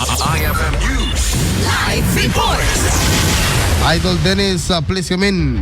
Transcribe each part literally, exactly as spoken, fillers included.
I F M News. Live report. Idol Dennis, uh, please come in.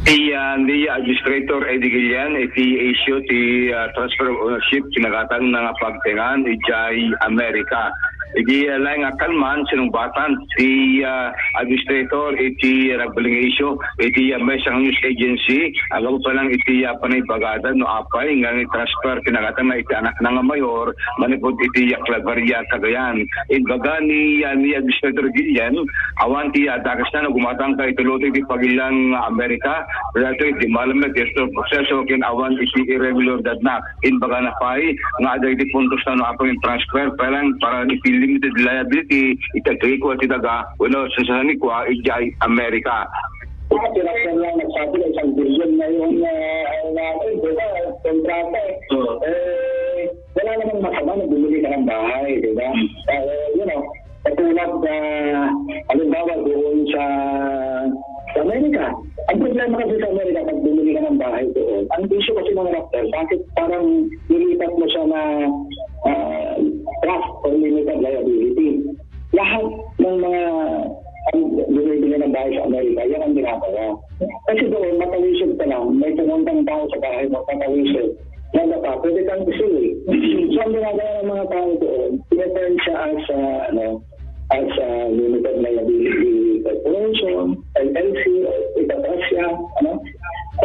Ti, uh, ni Administrator Eddie Guillen, iti issue ti, uh, transfer of ownership, kinagatang na nga pagtengan, idiay Amerika. Idi, uh, laeng a kalman, sinungbatan ti, uh, Administrator iti nagbaling issue, iti, uh, Mesa News Agency, agawid pa lang iti, uh, panaibagada no apay nga ni-transfer kinagatang na iti anakna nga mayor, manipud iti Claveria, Cagayan. Imbaga ni, ah, ni Administrator Guillen, awan ti, ah, dakesna no gumatang ka iti lote iti pagilian nga Amerika, daytoy di malam nga gestor proseso ken awan iti irregularidadna. Imbaga na pay nga adda iti puntos na no apay transfer, parang para iti limited liability, iti agrikua ti daga, wenno sa sanikua, idiay Amerika. Mga direktor lang nagsabi na isang bilyon na yung, ah, ang, ah, eh, di ba, kontrata eh. Oo. Eh, wala namang masama na bumili ka ng bahay, di ba? Hmm. Ah, you know, katulad na, halimbawa, doon sa, sa Amerika. Ang problema kasi sa Amerika, pag bumili ka ng bahay doon, ang issue kasi ng Raptor, bakit parang nilipat mo siya na, ah, trust or limited liability? Lahat ng mga, ang bumibili ng bahay sa Amerika, yan ang ginagawa. Kasi doon, matawisod ka lang, may pumuntang tao sa bahay mo, matawisod. Yan na pa, pwede kang isuwi. So, ang ginagawa ng mga tao doon, pinaturn siya as, ah, ano, as, ah, limited liability corporation, L L C, o itatas siya, ano.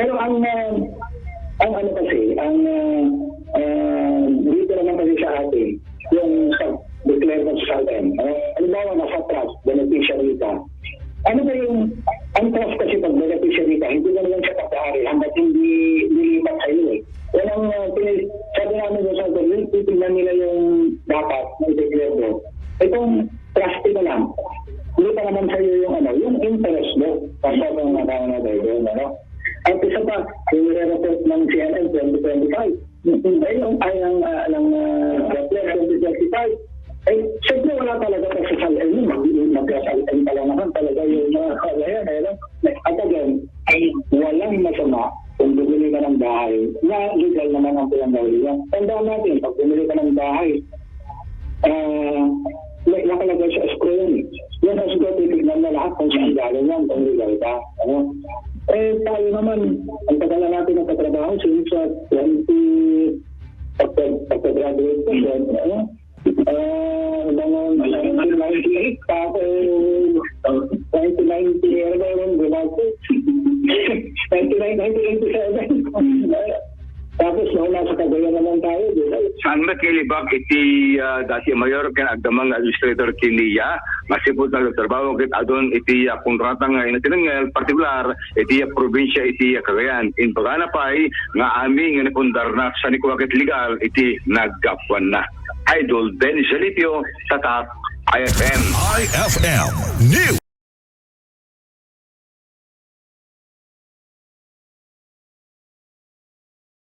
Pero ang, ah, ang ano kasi, ang, ah, ah, dito naman kasi sa atin, yung pag-declare ng S A L M, ano, halimbawa, nasa trust, beneficiary ka. Ano ba yung, ang trust kasi pag beneficiary ka, hindi mo naman siya pag-aari hanggat hindi nilipat sa'yo eh. Walang, ah, pini-, sabi namin sa S A L M, titignan nila yung dapat na i-declare mo. Itong trustee ka lang, hindi pa naman sa'yo yung, ano, yung interest mo. Basta kung nakakana tayo doon, ano. At isa pa, yung nire-report ng C N N twenty twenty-five. Ay, ang, ay, ang, ah, ng, ah, Kepler twenty twenty-five. Eh, siyempre, wala talaga pa sa S A L M yun. Mag-, mag-S A L M pa lang naman talaga yung mga kaya, eh, no? At again, ay, walang masama kung bumili ka ng bahay na legal naman ang pinanggagalingan. Tandaan natin, pag bumili ka ng bahay, ah, may nakalagay sa escrow yan eh. Yan sa escrow, titignan na lahat kung saan galing yan, kung legal ba. Ano? Eh, tayo naman, ang tagal na natin nagtatrabaho since, ah, twenty, pagka-, pagka-graduate ko, twenty, ano? Ah, ano ba nga, nineteen ninety-eight pa ako, nineteen ninety, ano ba yun, graduate? Nineteen ninety, nineteen eighty-seven. Tapos, nung nasa Cagayan naman tayo, di ba? Saan met nga ilibak iti, ah, dati a mayor ken agdama nga administrator ti NIA, masipud nagtrabaho ket adun iti, ah, kontrata nga inatinengngel, partikular iti, ah, probinsya iti, ah, Cagayan. Imbagana pay nga amin nga napundarna sa ni kuwa ket legal iti naggapuanna. Idol Dennis Jalipio, Tatak, I F M. I F M News.